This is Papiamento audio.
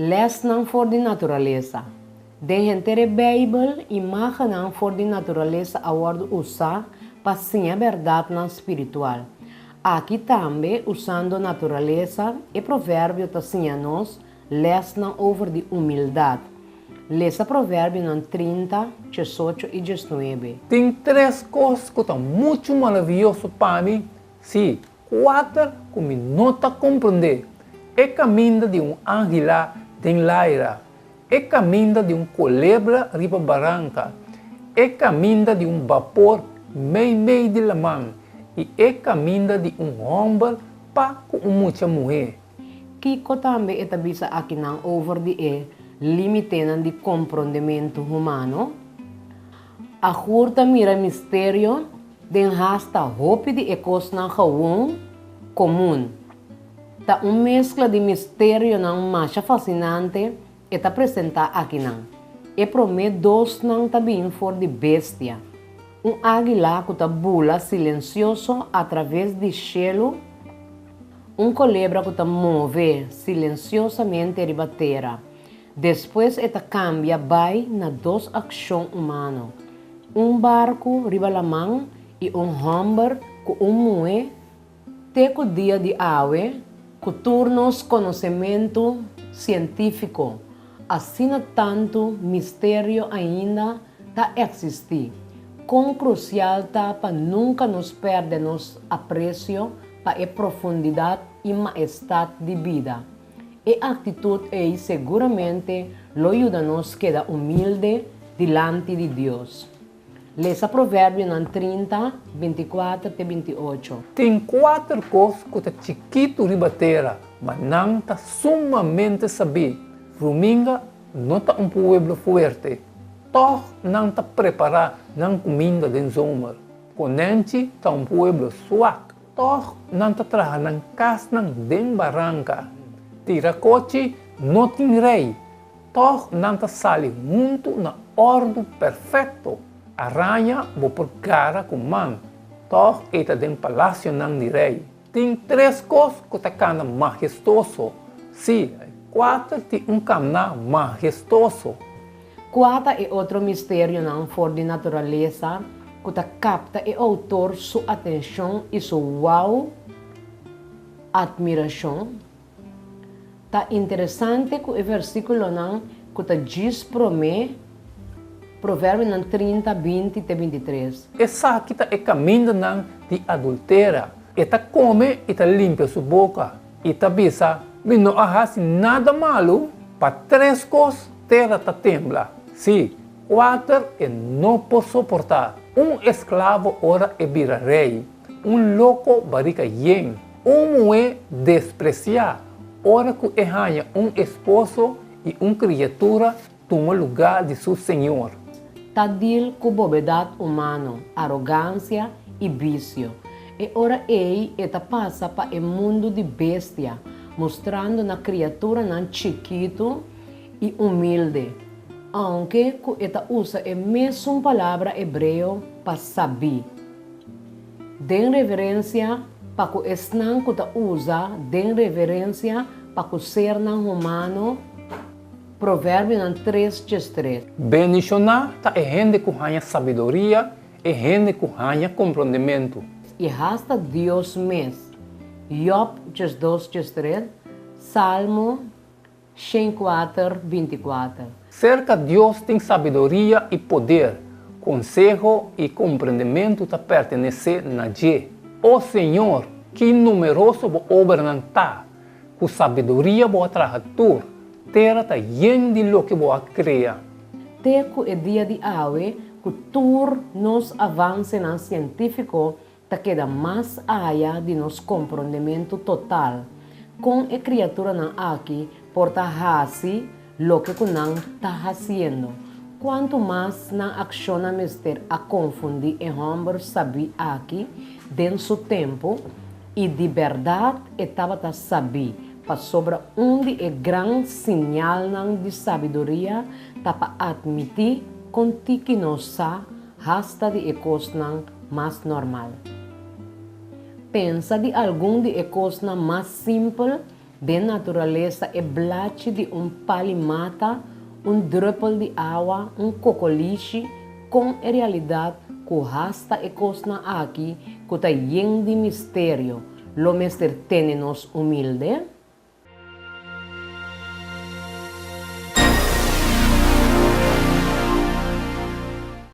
Lèsnan for di naturalesa. Den henter e Beibel, imágennan for di naturalesa a wòrdu usá pa siña bèrdatnan spiritual. Aki tambe, usando naturalesa, e proverbio ta siña nos lèsnan over di humildat. Lesa Proverbionan 30, 18 i 19. Tin tres kos ku ta muchu maravioso pa mi, sí, kuater ku mi no ta komprondé, e kaminda di un águila den laira, e kaminda di un kolebra riba baranka, e kaminda di un bapor meimei di laman i e kaminda di un hòmber pa ku un mucha muhé. Kiko tambe e ta bisa akinan over di e límitenan di komprondementu humano? Agur ta mira misterio den hasta hopi di e kosnan gewon komun. Ta un meskla di misterionan masha fasinante e ta presentá akinan. E promé dosnan ta bin for di bestia, un águila ku ta bula silensioso atraves di shelu, un kolebra ku ta move silensiosamente riba tera. Despues e ta kambia bai na dos akshon humano, un barku riba laman i un hòmber ku un muhé. Te ku dia di awe, ku tur nos konosementu sientífiko, asina tantu misterio ainda ta eksistí. Kon krusial ta pa nunka nos pèrdè nos apresio pa e profundidat i maestat di bida. E aktitut ei seguramente lo yuda nos keda humilde dilanti di Dios. Lesa Proverbionan 30, 24 te 28. Tin kuater kos ku ta chikitu riba tera, ma nan ta sumamente sabí, Ruminga no ta un pueblo fuerte, tòg nan ta prepará nan kuminda den zomer. Konènchi ta un pueblo suak, tòg nan ta traha nan kasnan den baranka. Tirakochi no tin rei, Tòg nan ta sali huntu na òrdu perfekto. Araña bo por gara ku man, tòg e ta den palasionan di rei. Tin tres kos ku ta kana mahestoso, sí, kuater tin un kamná mahestoso. Kua ta e otro misterionan for di naturalesa ku ta kapta e outor su atenshon i su wou atmirashon? Ta interesante ku e versíkulonan ku ta djis promé Proverbionan 30, 20 te 23. Esaki ta e kamindanan di adultera. E ta kome i ta limpia su boka i ta bisa, Mi no a hasi nada malu. Pa tres kos tera ta tembla, sí, kuater e no por soportá, un esklavo ora e bira rei, un loko barika yen, Un muhé despresiá ora ku e haña un esposo i un kriatura tuma lugá di su señor. Ta dil ku bobedat humano, arogansia i bisio. E ora ei e ta pasa pa e mundu di bestia, mustrando na kriaturanan chikitu i humilde, ounke ku e ta usa e mesun palabra hebreo pa sabí. Den reverensia pa ku esnan ku ta usa den reverensia pa ku sernan humano, Proverbionan 3 13. Bendishoná ta e hende ku haña sabiduria, e hende ku haña komprondementu. I hasta Dios mes, Job 12 13, Salmo 104, 24. Serka Dios tin sabiduria i poder, konseho i komprendementu ta pertenesé na dje. O Señor, ki numeroso bo obranan ta! Ku sabiduria bo a traha tur, tera ta yen di loke bo a krea. Te ku e dia di awe, ku tur nos avansenan sientífiko ta keda mas aya di nos komprondementu total kon e kriaturanan aki por ta hasi loke ku nan ta hasiendo. Kuantu mas nan akshonnan mester a konfundí e hòmber sabí aki den su tempu, i di bèrdat e tabata sabí, pasobra un di e gran siñalnan di sabiduria ta pa atmití kon tiki nos sa hasta di e kosnan mas normal. Pensa di algun di e kosnan mas simpel. Den naturalesa e blachi di un pal'i mata, un drùpel di awa, un kokolishi, kon e realidat ku hasta e kosnan aki ku ta yen di misterio lo mester tene nos humilde?